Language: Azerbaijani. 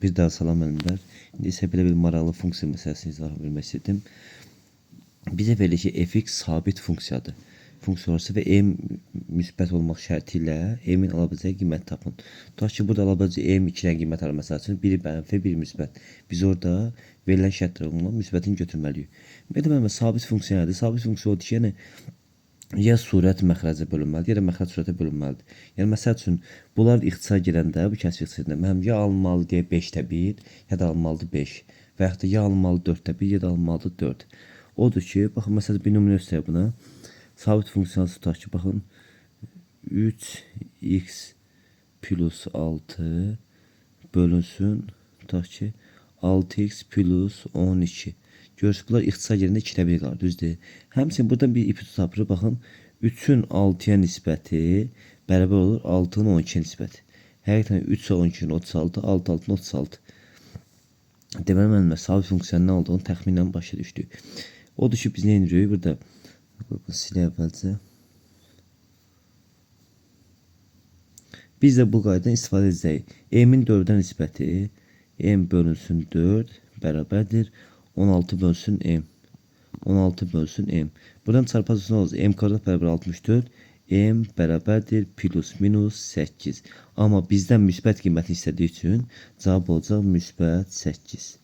Bir daha salam müəllimlər. İndi isə belə bir maraqlı funksiya məsələsini izah vermək istədim. Bizə verilir ki, fx sabit funksiyadır. Funksiya olsa və m müsbət olmaq şərti ilə m-in ala biləcəyi qiymət tapın. Tutaq ki, burada ala biləcəyi m 2 dənə qiymət alır məsəl üçün, biri mənfi, biri müsbət. Biz orada verilən şərtlərə uyğun müsbətini götürməliyik. Ümumiyyətlə, müəllimlər, sabit funksiya nədir? Sabit funksiya odur ki, yəni ya surət məxrəcə bölünməlidir, ya da məxrəc surətə bölünməlidir. Yəni məsəl üçün bunlar ixtisar girəndə, bu kəsir ixtisar girəndə mənim ya alınmalı deyə 5-də 1, ya da alınmalıdır 5 və yaxud da ya alınmalı 4-də 1, ya da alınmalıdır 4. Odur ki, baxın məsələn bir nümunə göstərək buna. Sabit funksiyası tutaq ki, baxın 3x plus 6 bölünsün, tutaq ki 6x plus 12. Görürsünüz, bunlar ixtisar yerində 2-də 1 qalır, düzdür? Həmçinin buradan bir ipucu tapırıq. Baxın, 3-ün 6-ya nisbəti bərabər olur 6-nın 12-yə nisbəti. Həqiqətən 3 12-nin 36, 6 6-nın 36. Deməli, müəllimlər, sabit funksiyanın nə olduğunu təxminən başa düşdük. Odur ki, biz nə edirik burada? Bunu silək əvvəlcə. Biz də bu qaydadan istifadə edəcəyik. M-in 4-ə nisbəti m bölünsün 4 bərabərdir 16 bölünsün m. 16 bölünsün m. Buradan çarpaz nə olacaq? M kvadrat bərabər 64. M bərabərdir plus minus 8. Amma bizdən müsbət qiymətini istədiyi üçün cavab olacaq müsbət 8.